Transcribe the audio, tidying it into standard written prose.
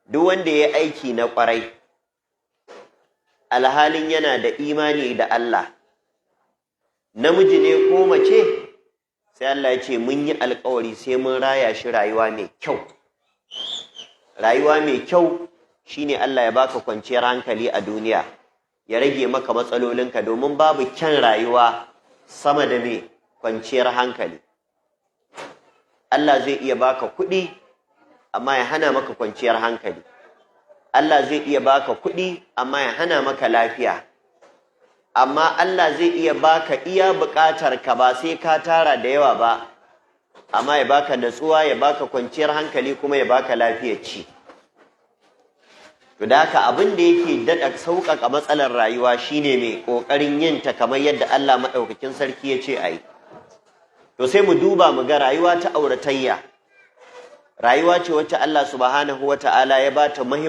Duk wanda ya aiki na ƙwarai, alhalin yana da imani da Allah, namiji ne ko mace, sai Allah ya ce mun yi alkawari sai mun raya shi rayuwa mai kyau. Rayuwa mai kyau shine Allah ya baka kwanciyar hankali a duniya, ya rage maka matsalolinka, domin babu kyan rayuwa sama da mai kwanciyar hankali. Allah zai iya baka kuɗi amma ya hana maka kwanciyar hankali. Allah zai iya baka kuɗi amma ya hana maka lafiya. Amma Allah zai iya baka iya buƙatar ka, ba sai ka tara da yawa ba, amma ya baka natsuwa, ya baka kwanciyar hankali, kuma ya baka lafiyar ci. To da haka, abin da yake daɗa sauƙaƙa matsalar rayuwa shine mai ƙoƙarin yin ta kamar yadda Allah Maɗaukakin Sarki ya ce a yi. To sai mu duba mu ga rayuwa ta auratayya, rayuwa ce wacce Allah Subhanahu wa Ta'ala ya ba ta muhimmanci.